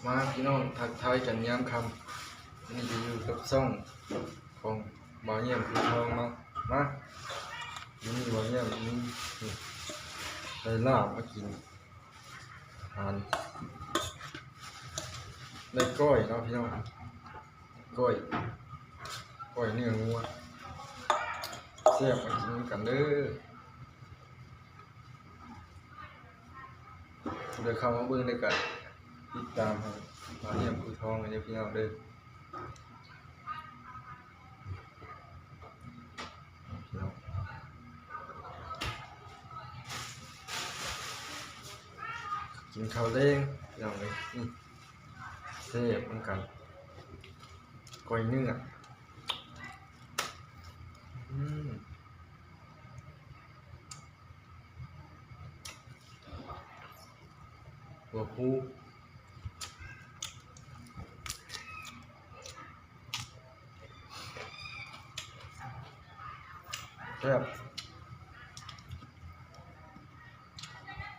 ມາພີ່ນ້ອງ ທັກທາຍກັນຍາມຄ່ຳ ນີ້ກໍຢູ່ກັບຊ່ອງຂອງບ່າວຢ້ຽມພູທອງເນາະ. ມາ ມື້ນີ້ບ່າວຢ້ຽມມີ ໄດ້ລາບມາກິນ ອາຫານ ໄດ້ກ້ອຍເນາະພີ່ນ້ອງ ກ້ອຍ ກ້ອຍເນື້ອງົວ ແຊບ ມາກິນນຳກັນເດີ. ຜູ້ໃດເຂົ້າມາເບິ່ງໄດ້ກະຕິດຕາມໃຫ້ບ່າວຢ້ຽມພູທອງເດີພີ່ນ້ອງເດີ. ກິນເຂົ້າແລງພີ່ນ້ອງເອີຍ ແຊບນຳກັນ ກ້ອຍເນື້ອ ອືມ ຫົວພູ ແຊບ.